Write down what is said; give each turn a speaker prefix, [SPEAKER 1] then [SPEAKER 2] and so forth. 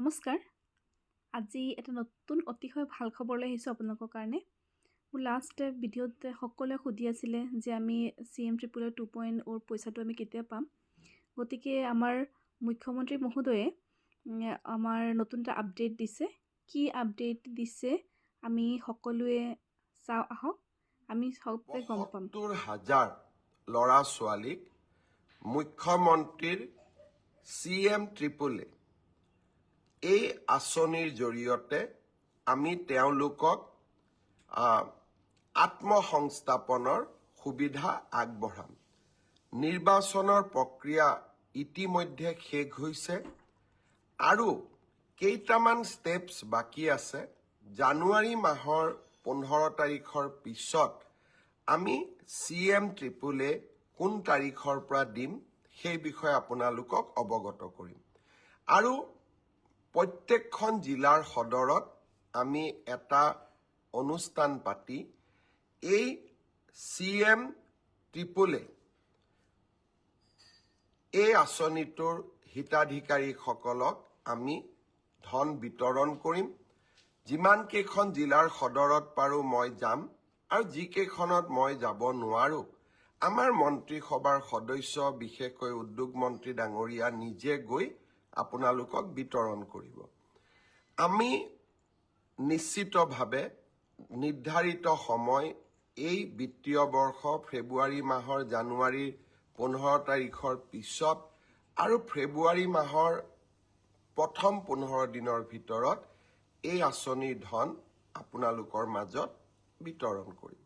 [SPEAKER 1] নমস্কাৰ। আজি এটা নতুন অতিশয় ভাল খবৰ লৈ আহিছোঁ আপোনালোকৰ কাৰণে। মোৰ লাষ্ট ভিডিঅ'ত সকলোৱে সুধি আছিলে যে আমি চি এম ট্ৰিপুল এ 2.0ৰ পইচাটো আমি কেতিয়া পাম। গতিকে আমাৰ মুখ্যমন্ত্ৰী মহোদয়ে আমাৰ নতুন এটা আপডেট দিছে। কি আপডেট দিছে, আমি সকলোৱে চাওঁ আহক। আমি চবে গম পাম।
[SPEAKER 2] 75 হাজাৰ ল'ৰা ছোৱালীক মুখ্যমন্ত্ৰীৰ চি এম ট্ৰিপুল এ এই আঁচনিৰ জৰিয়তে আমি তেওঁলোকক আত্মসংস্থাপনৰ সুবিধা আগবঢ়াম। নিৰ্বাচনৰ প্ৰক্ৰিয়া ইতিমধ্যে শেষ হৈছে আৰু কেইটামান ষ্টেপছ বাকী আছে। জানুৱাৰী মাহৰ 15 তাৰিখৰ পিছত আমি চি এম ট্ৰিপুল এ কোন তাৰিখৰ পৰা দিম, সেই বিষয়ে আপোনালোকক অৱগত কৰিম। আৰু প্ৰত্যেকখন জিলাৰ সদৰত আমি এটা অনুষ্ঠান পাতি এই চি এম ট্ৰিপুল এ এই আঁচনিটোৰ হিতাধিকাৰীসকলক আমি ধন বিতৰণ কৰিম। যিমানকেইখন জিলাৰ সদৰত পাৰোঁ মই যাম আৰু যিকেইখনত মই যাব নোৱাৰোঁ, আমাৰ মন্ত্ৰীসভাৰ সদস্য, বিশেষকৈ উদ্যোগ মন্ত্ৰী ডাঙৰীয়া নিজে গৈ আপোনালোকক বিতৰণ কৰিব। আমি নিশ্চিতভাৱে নিৰ্ধাৰিত সময়, এই বিত্তীয় বৰ্ষ ফেব্ৰুৱাৰী মাহৰ জানুৱাৰীৰ 15 তাৰিখৰ পিছত আৰু ফেব্ৰুৱাৰী মাহৰ প্ৰথম 15 দিনৰ ভিতৰত এই আঁচনিৰ ধন আপোনালোকৰ মাজত বিতৰণ কৰিম।